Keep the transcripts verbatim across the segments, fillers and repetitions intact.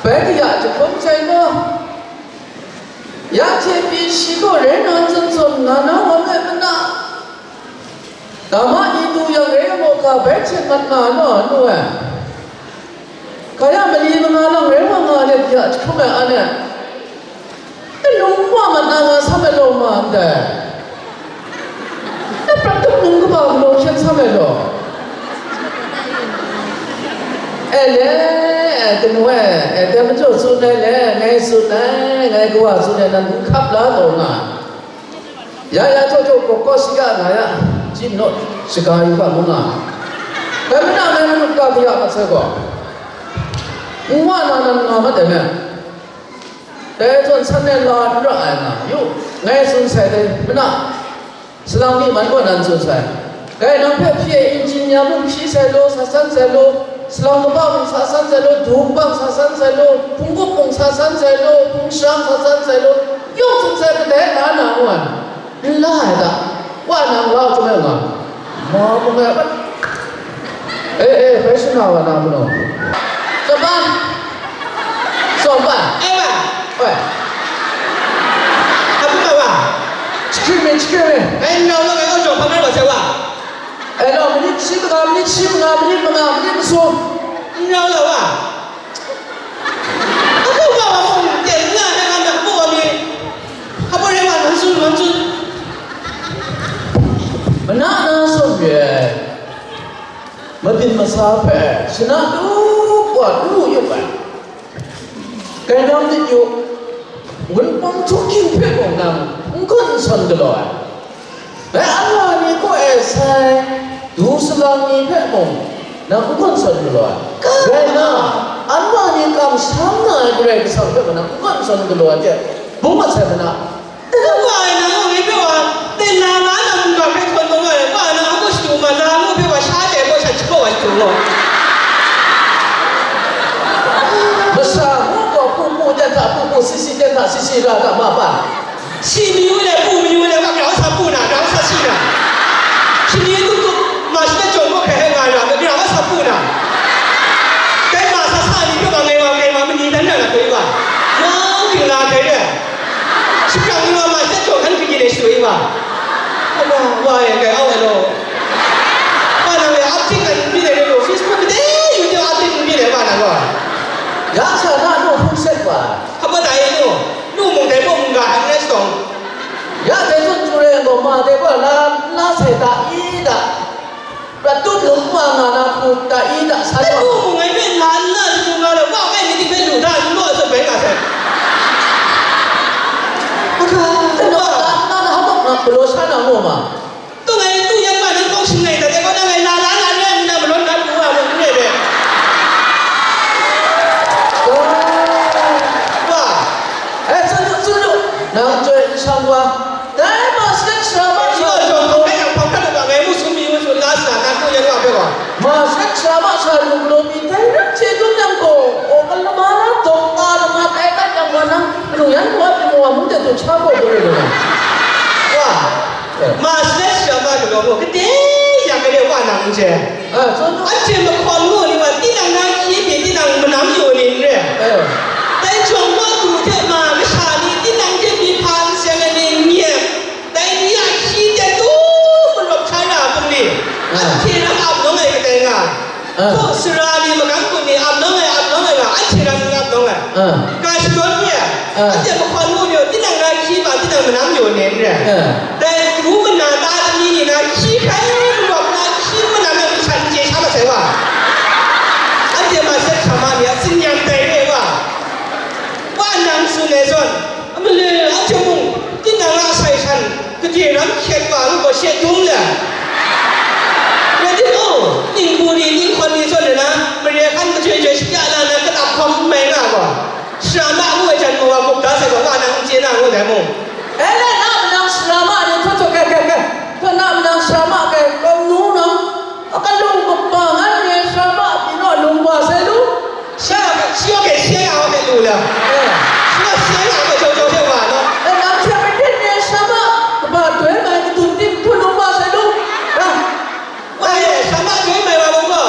Bai kaya jahkum sai gaw, ya hte pyi shi kaw rai na n tsun tsun, nga na wa me mana, dama ni du yang rai nga ga, bai hte mat nga naw, anu e. Kaya mali manga lang rai wa nga let ya jahkum ai an e. E, lung wa mat na nga sam ai law ma ndai. E, prat tup nung kaba galaw hkyen sam ai law. E le, e, kanu e, e, dai majaw tsun ai le, ngai tsun ai, ngai kawa tsun ai, nan n hkap la taw nga. Ya ya jaw jaw, kawk kawk shaka nga ya, ji naw, shaga yu ga mu nga. Dai mana ngai manuk ga kaya mat sai gaw, n wa na nan nga mat ai me. Dai zawn san ai la n ra ai nga, yu, ngai tsun sai dai, mana, salang myi man gaw nan tsun sai. Dai nang hpe hpyi ai engineer mung hpyi sai law, sa san sai law, salang kaba mung sa san sai law, du kaba mung sa san sai law, hpung gup mung sa san sai law, hpung sharam sa san sai law, yawng tsun sai kadai na na ngu ai. N la ai da, wa nang la hkrum ai nga, ma mu ngai bai. E, e, bai shana wa na manu. Tsawm ban. Tsawm ban. E wa. Oi. Abu ma wa. Chikri me, chikri me. Ngai n rau law, ngai kaw jawng hpa ngai wa sai wa. E law, minit shi manga, minit shi manga, minit manga, minit masum. N rau law wa. Hpa wa wa mung, ten nga na nga na hpa wa mi. Hpa rai wa, nan tsun, nan tsun. Mana na sawn re ai, mabyin masa hpe shana du wa du yu ai. Gainam myit yu, wunpawng htuk hkying hpe mung nang n gawn n sawn galaw ai. Bai anwa ni kaw e sai du salang ni hpe mung nang n gawn sawn galaw ai. Rai nna, anwa ni kamsham nga ai Karai Kasang hpe mung nang n gawn sawn galaw ai hte, bung mat sai mana. Nang wa ai nang gaw ngai hpe wa, ten na nga na mungga hpe htawn kau nga ai, wa nang a kaw shadu ma, na ngu hpe wa sha ai kaw sha jahpaw ai shadu gaw. Masha ngu gaw, pu pu ten hta pu pu, si si ten hta si si ra hta ma pa. Si mayu le, pu mayu le, wa grau sa pu na, grau sa si na. Shi ni tup tup, ma shi na jawng gaw hkrai hkrai nga ra, ma grau sa pu na. Dai ma sa sa ni hpe wa ngai wa, ngai wa, mani dan na na hkoi wa. Yawng ting na hkrai re. Shaprat ni wa ma sha jaw hkan hkrit le shaloi wa. Wa, wa e, ngai au ai law. Wa nang e update ai n byin ai re law, Facebook de yu de update n byin ai wa nang gaw. Ya sa na nu hpung set wa. Hpa dai nu, nu mung dai bawng mungga hkan rai sawng. Ya dai zawn chyu rai gaw, ma dai gaw la, la sai ta i da. Prat tut lung wa nga na hku ta i da san ai wa. Mu mu ngai hpe la nna jahtum nga le, wa kai myit ting hpe lu da, n law a zawn bai nga sai. Aka, n law a, na, na, na, hpa na, galaw sha na mu ma. Tu ngai tu yan ma ni kawng shin ngai ta de, kaw na ngai la la na re, nna malaw na lu wa mu n re de. Wa. Eh, tsun lu, tsun lu. Nang chyoi n shang wa. Dai ma sek sara ma sha lu galaw. Ngai yang hpang hkrat u ga, ngai mu sum mi mu sum la sa, na ku yan wa hpe wa. Ma sek sara ma sha lu galaw mi, dai ram chye dum yang gaw, aw, kalama na dawng, a lama tai tat yang gaw, nang manu yan gaw, pyi mawa mung de du hkya gaw, gaw re lu na. Wa, eh. Ma sek sara ma galaw gaw, kade yang gade wa nang n chye. Ah, tsun lu. Anhte mahkawn mu ni wa, tinang na hkyi pyi, tinang manam yu ni n re. Eh. Dai jawng wa du hte ma kasha ni, tinang hte myi hpa n seng ai ni n nye. Dai ni a hkyi ten tu malawp hkra na a bungli, ah, anhte rang ap nawng ai kadai nga. Ah. Hkaw sara ni, magam kun ni ap nawng ai, ap nawng ai nga, anhte rang n ap nawng ai. Ah. Nga shadawn re ai. Ah. Anhte mahkawn mu ni, tinang na hkyi ma, tinang manam yu ni n re. Ah. Dai ru mana ta tami ni na hkyi hkrai malawp na hkyi mana na myi sha n chye sha masai wa. Anhte ma sek sara ma ni a tsin-yam dai re wa. Wa nang tsun ai zawn, a male anhte mung, tinang a sai htan, gade ram hkyet wa ngu gaw she dum le. Rai timung, ningbu ni, ninghkawn ni zawn na, mare hkan majoi joi shapya la na, kalap hkawm n mai nga gaw, sara ma ngu ai jan gaw, wa gup da sai gaw, wa nang n chye na ngu dai mung. E le, na manang sara ma ni htaw htaw, kai, kai, kai, htaw na manang sara ma kai, kawm nu nang, a kalung kaba ngan re sara ma pyi naw lung wa sai lu. Shi a, shi a hpe shi a hpe lu la. Eh. Shi a shi a hpe jau jau hte wa law. Eh, nang hte maren ni e sara ma kaba doi mai kadun tim hpun lung wa sai lu. Ah. Wa e sara ma doi mai wa mung gaw,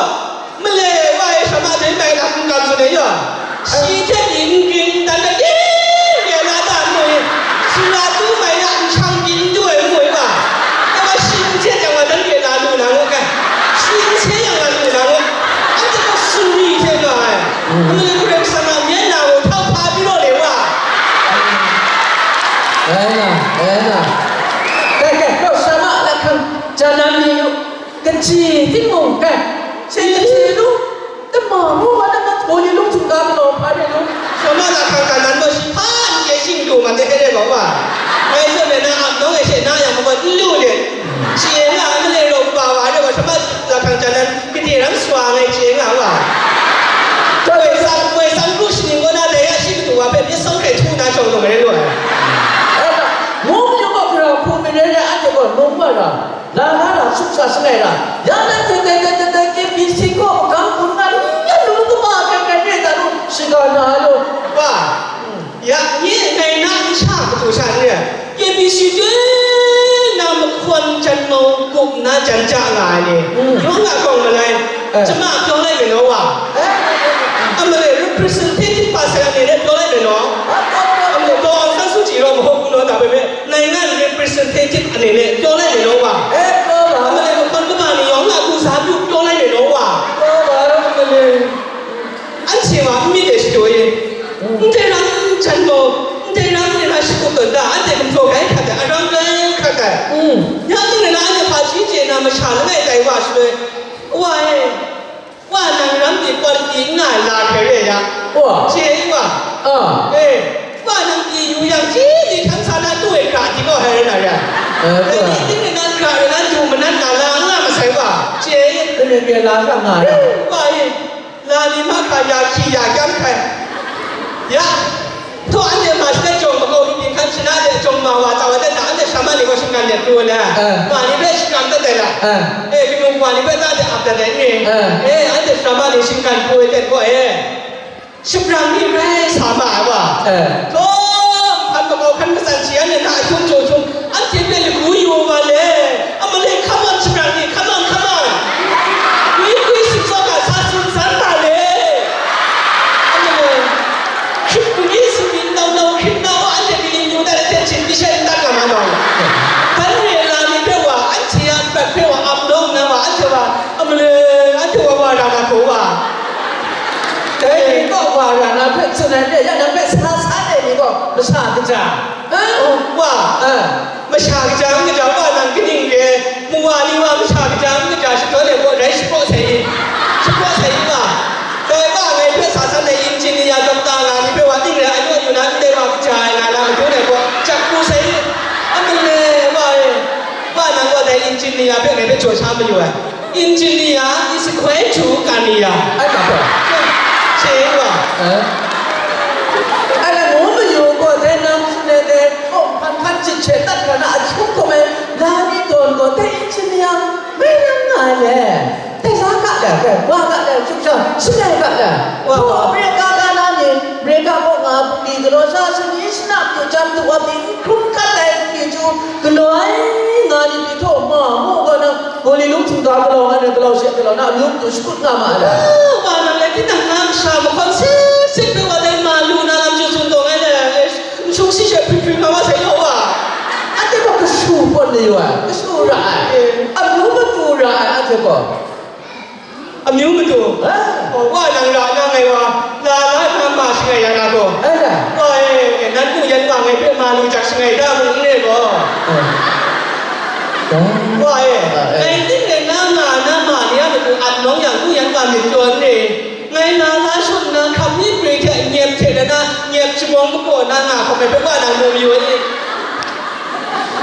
male wa e sara ma doi mai N kam tsun ai yaw, shi hte pyi n ging n dan ai, e, ya na ta n mu i, sara tu mai na n shang pyi n du ai n mu i wa, ya wa shi n htet yang wa dan re na lu na ngut ga, shi n htet yang wa lu na ngut, anhte gaw sumri hte nga ai, Karai Kasang a myen na gaw htau hpa pyi raw le wa. Ai na, ai na. Kai, kai, kaw sa ma, lahkang, ja nan mi yu, kaji timung, kai, shi kaji lu, Tama mu wa na ma htaw ni lung htingga galaw hpa de lung. Shawma lahkang ka nan gaw shi hpa n chye shing du ma de, e de gaw wa. Ngai zawn e na ap nawng e she na yang gaw n lu de. Chye nga ai, ma le raw kaba wa de wa, shawma lahkang ja nan gade ram swa ngai chye nga wa. Woi tsang, woi tsang kru shaning kaw na dai ya shi matu wa hpe myit sawng hkrai htu na shawng lu ai lu ai. Ai na, mu mayu gaw hkra hku myit rai rai, anhte gaw num wa ra. La la la, sumsa shangai la, ya na teng teng teng teng teng, K B C kaw magam hkun nga lu, ya lu, kaba kai kai re ta lu, shiga na lu. Wa, ya, nye ngai na nsha matu sha ni, K B C de na mahkawn jan mau, gup na jan ja nga ai ni, mm, yawng a kawng malai, eh, jama pyaw lai mai naw wa. Eh, eh, eh, eh. A malai representative pastor ni de pyaw lai mai naw. Ah, pyaw, pyaw, pyaw. A malai Daw Aung San Suu Kyi rau mahaw ku naw ta bai bai. နိုင်ငံ representative အနေနဲ့ ပြောလိုက်မယ်နော်ကွာ။ အဲ ပြောပါ။ အမလေး မခွန်ကမန်နေရော ငါကူစားပြု ပြောလိုက်မယ်နော်ကွာ။ ပြောပါတော့ အမလေး။ အချိန်မှာ မိတယ်ရှိတော့ရင်။ อืม။ မတဲရမ်းချန်တော့ မတဲရမ်းနေတာရှိတော့တာ အဲ့တဲ့ မပြောခိုင်းခါတဲ့ အရောင်းလဲခါတဲ့။ อืม။ ညနေနေလာ အဲ့တဲ့ ဖာကြီးကျင်တာ မရှာလည်း တိုင်ပါဆိုရင်။ ဟိုက ဟဲ့။ ဝနံရံတေပရတိငါလာခဲရဲယဝချေဝအဲဝနံတေယူယံချီလီထံဆါနတုဝေကရာတိကောဟဲရနရံအဲတိန့ၣ်နကရာရနတုမနတ်နာလာငါမဆိုင်ဝချေတနေ့ကလာကငါရဝအဲလာလီမခါယာခီယာကံခဲယ Htaw anhte ma shalet jawng makau lu byin hkan shana de jawng ma wa tsa wa dat na, anhte sha ma ni gaw shinggan let pru ai le, ma ni hpe shinggan dat ai la, e, kanu wa ni hpe ta de ap dat ai ni, e, anhte sha ma ni shinggan pru ai let gaw e, shabrang ni rai sa ma ai wa, htaw hkan makau hkan matsan shi anhte na a hkyung jaw hkyung, anhte hpe lagu yu wa le, a malai, come on, shabrang ni, come on, come on, gwi gwi sumsawk a sa tsun san ta le, a malai. Hkrit bungli sumrin nau nau hkrit na gaw, anhte kaning yu dat ai hte hpyi shai n dat nga ma nau? Dan re ai la ni hpe wa, anhte a prat hpe wa ap nawng na wa, anhte wa, a malai, anhte wa wa ra na hku wa. Dai ni gaw wa ra na hpe tsun ai hte, ya nang hpe sa san ai ni gaw, masha kaja, wa, masha kaja n kaja, wa nang kaning re, mawa ni wa masha kaja n kaja shadawn ai gaw, rai shapraw sai i, shapraw sai i wa. Dai wa ngai hpe sa san ai engineer, doctor nga ni hpe wa ning rai, a naw yu na ndai wa kaja ai nga na madun ai gaw, jak pru sai i, a malai wa e, wa nang gaw dai engineer hpe ngai hpe jaw sha mayu ai. Engineer is equal to kaniya. Ai, ka hpe. Che wa. Ai, nang ngu mayu gaw, dai nang tsun ai dai, hkawm hkan hkan chit hte dat hkra na a hkyung hkawm ai, la ni tawn gaw, dai engineer mai ran nga ai le. Dai la ga le, dai wa ga le, shut sha, shangai ga le. Wa, wa. Hpaw re ga ga na ni, re ga gaw nga, bungli galaw sha, shani shana, du jam du wa, byin hkrum hkat ai, byin chyu, galaw ai, nga ni, byin htaw ma, mu gaw na, Gawli lung htingga galaw nga na, galaw she galaw na, amyu matu shakut nga ma ai. Wa nang le, tinang na masha mahkawn sit sit hpe wa dai ma lu na lam chyu tsun taw ngai le, n shung si she hpring hpring nga wa sai yaw wa. Anhte gaw kashu pawt na yaw ai, kashu ra ai, amyu matu ra ai, anhte gaw. Amyu matu? Wa nang ra na ngai wa, la la na ma shangai ya na gaw. Wa e, nan nu yan wa ngai hpe ma lu jak shangai da mung n re gaw. Wa e, ngai ning rai na nga na ma ni a matu at nawng yang, nu yan wa myit pyaw n re. Ngai na la shut nna, hkam ni prwi hte nyep hte na, nyep shamawng mapaw na nga hkawm ai hpe wa nang mu mayu ai.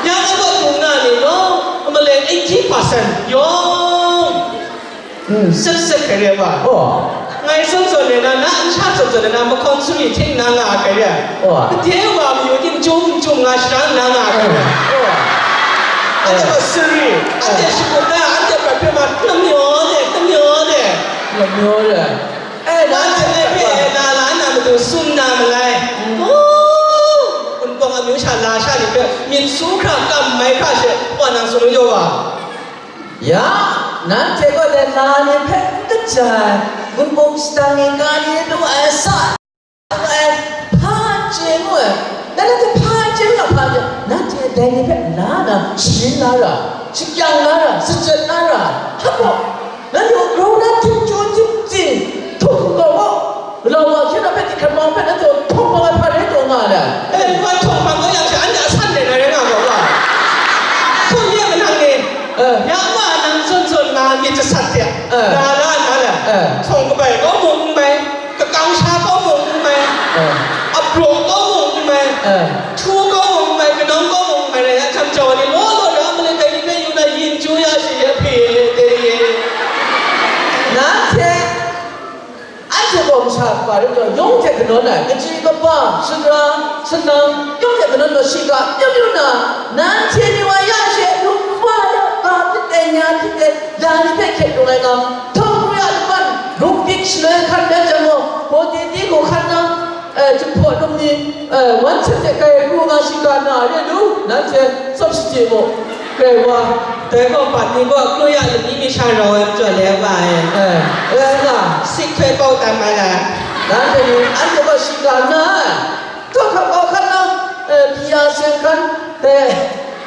Ya na gaw dung na ni law, a malai eighty percent yawng. Sat sat hkrai rai wa. Ngai zawn zawn e na, na nsha zawn zawn e na, mahkawn sumri hting na nga hkrai rai. Gade wa mayu ting chyum chyum nga shara nna nga hkrai rai. Anhte gaw sari, anhte shakut da, anhte prat hpe ma, namyaw de, namyaw de. Namyaw de. Anhte ngai hpe na la na matu sum na malai. Kunpawng amyu sha la sha ni hpe myit su hkra kam mai hkra she, wa nang sung yaw wa. Ya, nanhte gaw dai la ni hpe n kaja ai, gun-um shadang ni ka Sharin na ra, shakyang na ra, shachyet na ra, hpa gaw, nanhte a grau na htim chyu htim tsing, htup hkungga gaw, galaw wa hkyen na hpe, hti hkrat wa hpe, nanhte a htawng hpang ai hpa rai taw nga ai. Eh, wa htawng hpang gaw yang she, anhte a san rai na rai nga gaw wa. Hkum ya manang ni, eh, ya wa nang zawn zawn nga myit jasat de, eh, na la na la, eh, htawng kabai kau mung n mai. Kakang sha kau mung n mai, eh, apraw kau mung n mai, eh, htu kau mung n mai, kanawng kau mung n mai, rai yang hkam jau ai ni law law na, malai dai ni hpe yu na yin chyu ya shi ya hpe, dai ni e. Nanhte, anhte gaw masha kaba rai taw, yawng hte kanawn ai, kaji kaba, sara, sanang, yawng hte kanawn gaw, shiga, yawng yu na, nanhte ni wa ya she, lung wa ya, ga hpit dai, nya hpit dai, la ni hpe hkye hkrung ai nga, htawng hkru ya laban, ruk dik shaloi hkan rai jang gaw, Bawti ti hku hkan na, eh, jahpaw num ni, eh, wan sat hte kai pru nga shiga na re lu, nanhte tsawp sadi mu, Karai wa. Dai gaw, bat ni gaw, kru ya lam ni mi sha rau ai majaw le wa ai. Eh, eh, nga. Sik hpe pau tam ai la. Nanhte ni, anhte gaw shiga na ai. Hkawhkam hkawhkam na, eh, pyi ya seng hkan, dai,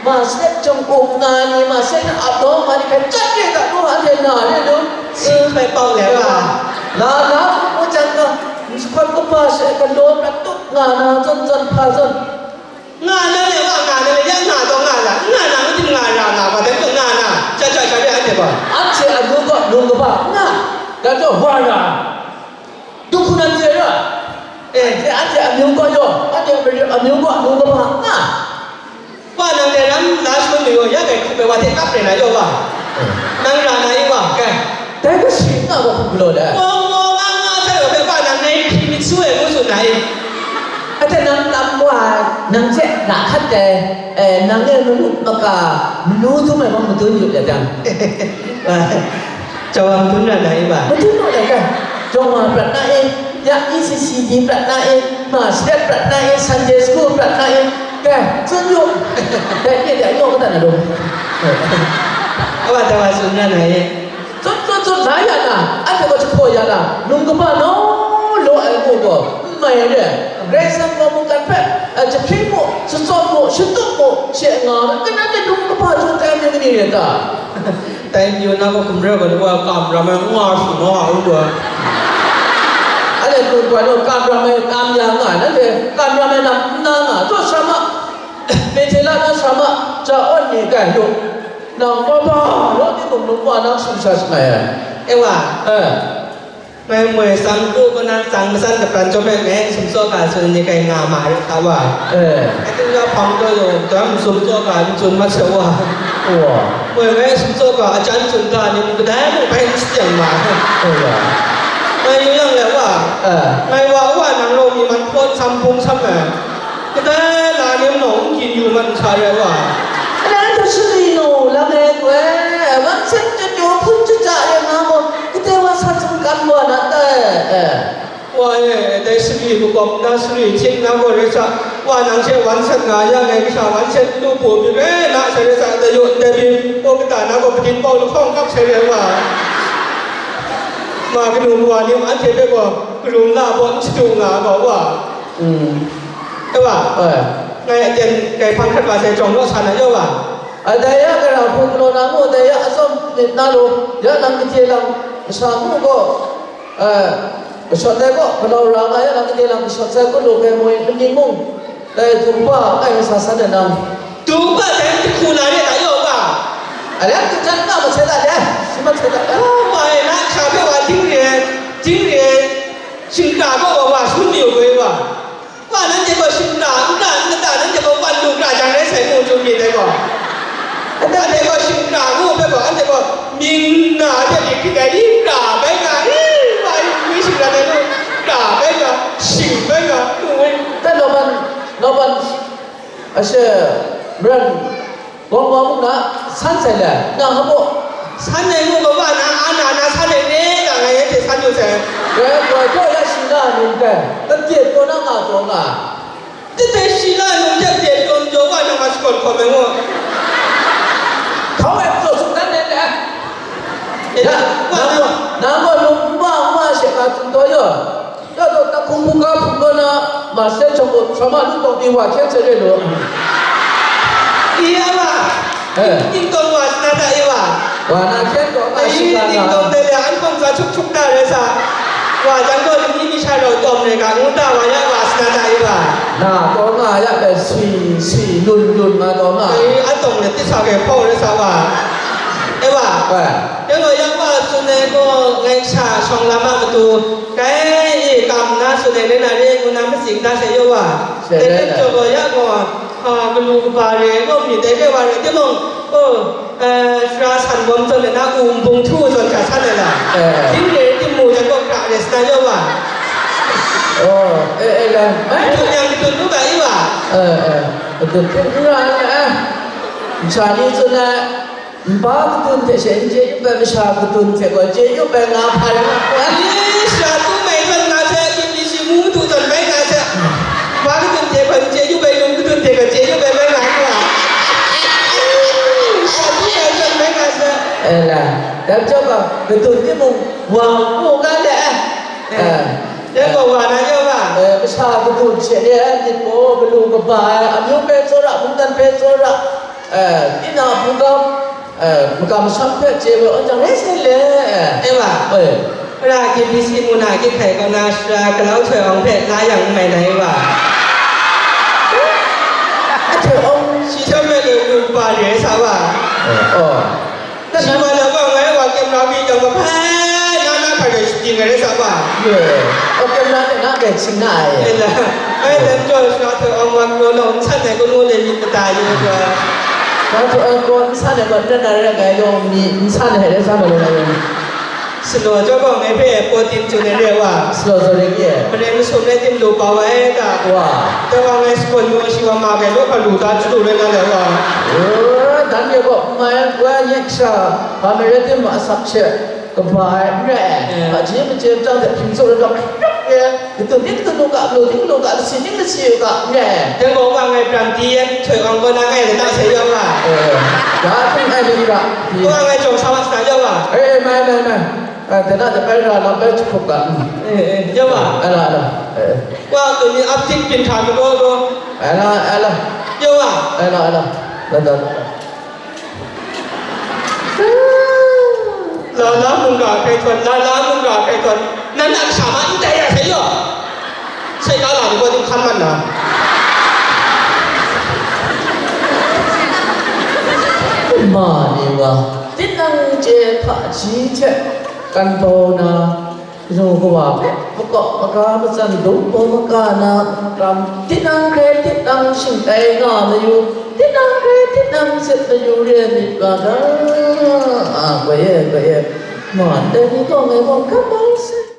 ma sek jawng up nga ai ni, ma sek na ap lawm nga ai ni hpe chyat re ga, nu anhte na re lu, si hpe pau le wa. La, la, mu jang ga, n sahkawt kaba she galaw prat tup nga na, zawn zawn hpa zawn. Nga na le wa, nga na le, ya nga taw nga la, nga na, n tim nga ra nga, wa dai hpe nga na, chyat chyat sha re anhte gaw. Anhte amyu gaw nung kaba n nga, dai hpe wa ra. Duk hku nan chye ra. Eh, anhte, anhte amyu gaw yaw, anhte amyu gaw, amyu gaw, amyu gaw hpa nga. Wa nang dai ram la shangun mayu, ya dai hku bai wa hte kap rai na yaw wa. Eh. Nang ra na i wa, kai. Dai hpe shi nga gaw hkum galaw dai. Ngawng ngawng nga nga hta yaw hpe wa nang ngai hpyi myit su ai ngu tsun na i? Anhte nang tam wa, nang hte ra hkat dai, eh, nang e manu maka, manu dum ai hpang madun yu let jang. Jawang dun ra na i ma? Madun lu ai kan, jawng wa prat na e, ya E C C D prat na e, ma sdat prat na e, Sunday school prat na e, kan, tsun yu. Dai ni dai yawng kata na lu. Awa tawa tsun ra na e. Tsun, tsun, tsun, la ya na, anhte gaw jahpaw ya na, nung kaba naw law ai ngu gaw, n mai re. Karai Kasang gaw mungkan hpe, eh, jahpring mu, shatsawm mu, shatup mu, she nga, kanan de nung kaba jaw tai myit ni re ta? Dai mayu na gaw hkum rai gaw, wa kam ram ai, nga shi nga u gaw. Anhte hkum rai gaw, kam ram ai, kam ya nga, nanhte kam ram ai lam n na nga, taw sa ma, Petela na sa ma, ja awn ni kai yu, nang kaba law ni mung num wa na sumsa shangai ai. E wa. Eh. Ngai moi tsang kru kaw na tsang matsan lapran chyawm e ngai n sum tsaw ga tsun ni kai nga ma rai hta wa. Eh. Ngai tun ga hpang taw yaw, dam n sum tsaw ga n tsun mat se wa. Wa. Moi ngai n sum tsaw ga, a jan tsun ga ni mung kadai mung bai n shajeng ma. Oh, ya. Ngai yu yang le wa. Eh. Ngai wa wa nang law mi man hpawn sam hpung sam ai. Kadai la nem nawng n gyin yu man sa rai wa. Anhte sali nu, lam e goi, wan seng chyu chyu hpun chyu chya re nga gaw, kadai wa sa singkam wa na tai, eh. Wa e, dai sali makawp na sali hting na gaw rai sa, wa nang hte wan sat nga ya ngai kasha wan sat lu bu myit rai na sai rai sa, dai yaw ndai byin, kaw kata na gaw, padin pau lahkawng kap sai rai wa. Ma kanu wa ni anhte hpe gaw, karum la baw n shadu nga gaw wa. Mm. Ewa, eh, ngai aten kai hpang hkrat wa sai jawng naw sa na yaw wa. A dai ya gara hpung galaw na mu, dai ya atsawm myit na lu, ya nang gade lam masha mu gaw, eh, kashawt ai gaw, galaw ra nga ya nang gade lam kashawt sai gaw lu hpe moi, nning mung, dai hpung hpa, ai sa san ai nang. Dum hpa dai jahku na re na yaw ga? A le, kajat na masai da le, si masai da le. Oh, wa e, na hka hpe wa ding re, ding re, shingkra gaw wa, wa shangun mayu goi wa. Wa, nanhte gaw shingkra, n kra, n kata, nanhte gaw wan lu kra jang rai sai, ngu jum myit dai gaw. Nanhte gaw shingkra ngu hpe gaw, anhte gaw mying na hte myit hkrit ai, shingkra bai nga, i, wa, i, i, shingkra dai nu, kra bai nga, shing bai nga, ngu ai. Dai law ban, law ban, Ashe, maren, gawng wa mung na, san sai le, nang hpa baw? San ai ngu gaw, wa na, a na, na san ai re, nga ngai anhte san yu sai. Dai, goi hpaw ya shi na a ni ndai, kabyen taw na nga taw nga. Dai shi na num hte byen tawn jaw wa, nang ma shakawn hkawm ai ngu. Hkau ai hpaw tsun dan ai le. Ya, wa nang na, gaw, nang gaw num n wa, n wa she nga tsun taw yaw. Ya taw, takhkung hpung ga hpung kaw na, ma se chawng u, sa ma lu tawng pyi wa hkyen se re lu. Iya wa, Eh. Tingtawng wa sa na ta i wa? Wa na hkyen gaw nga Ai, shiga nga. Tingtawng dai le, an hpawng sa chuk chuk ta rai sa. Wa jang gaw, ni mi sha rau tawm rai ga, ngu ta wa ya wa sa na ta i wa? Na taw nga ya bai swi, swi, lun, lun nga taw nga. Ai, an tawng le, tisa gai hpau rai sa wa. E wa? Wa. Dai gaw, ya wa tsun ai gaw, ngai sha shawng lam a matu, kai e kam na tsun ai rai na re, ngu na matsing ta sai yaw wa. Sai rai na. Dai gaw, ya gaw, a, galu kaba re ai gaw, myit dai rai wa rai timung, o, e, sara san bawm zawn ai na, u nbung htu zawn hkra san ai la. Eh. Hpring re ai tim mu jan gaw, hkra re sa na yaw wa. Oh, eh, eh, la. Ai, htu yang htu nu ga i wa. Eh, eh. Htu nu ga i, eh. Masha ni tsun ai, npa kadun hte she n chye yup ai masha kadun hte gaw chye yup ai nga hpa rai nga hkra. Ani, sha tu mai zawn nga hte, K B C mu madu zawn mai nga hte, npa kadun hte gaw n chye yup ai, lung kadun hte gaw chye yup ai mai nga hkra. Sha tu mai zawn mai nga hte. E la, dai chyawm gaw, kadun timung wa mu ga le ai. Eh. Eh. Dai gaw wa na yaw ga. Eh, masha kadun she le ai myit gaw, galu kaba ai, amyu hpe tsawra, mungdan hpe tsawra, eh, tinang hpungkam, eh, makam masham hpe chye ai, anhte rai sai le, eh. E wa. Eh. Hkra K B C mu na, Kyi Hkai kaw na, sara Galau Htoi Awng hpe la yang n mai na i wa. Htoi Awng. Shi htoi me lu lu pa re sa wa. Eh, oh. Shi ma na wa ngai wa camera bi jang wa hpai na na hkrai shooting ai re sa wa. Ye. Oh, camera hte na bai ching na ai. E la. Ai, dan jaw sha hte awng wan gaw law, n san ai gaw, ngu le myit mada yu ai gaw. Sha hte awng gaw n san ai gaw, n rai na rai ngai gaw, mi n san ai re sa ma law na yawng. Sulaw jaw gaw ngai hpe paw tim tsun ai re wa. Sulaw zaw ring ye. Mare masum rai tim lu pa wa e ta. Wa. Dai wa ngai sakon yu shi wa ma gai law hpa lu ta chyu lu rai nga le wa. Oh, dan ye gaw n mai, wa ye sha, hpa mare tim ma asak she. Kaba ai n rai, eh, hpaji machye machyang hte hpring tsaw rai ga, hkrak hkrak re, kadun ni kadun nu ga, lu ting lu ga, lasi ting lasi u ga, n rai. Dai gaw wa ngai pram di yan, Htoi Awng kaw na ngai lata sai yaw wa. Eh, ya hpring ai myit ga, di. Wa ngai jawng sa wa sa yaw wa. Eh, eh, mai, mai, mai. Eh, dai na dai bai ra lam bai jahkrup ga, mm. Eh, eh, yaw wa. Ai la, ai la. Eh. Wa, kani ap tik byin hta madaw gaw. Ai la, ai la. Yaw wa. Ai la, ai la. La, la, la. Lala mungga hkrai htawn, lala mungga hkrai htawn, nan a kasha ma ndai ya sai yaw. Sai kala ni gaw din hkan man na. Ma ni wa, tinang chye hpaji hte kan bau na, Ru kawa hpe makawp maga matsan dum bawm maga na n ram, tinang hkrai tinang shingtai nga mayu, tinang hkrai tinang zet mayu re myit ga ga, a, koi e, koi e, ma ndai ni gaw ngai gaw hkap bau sai.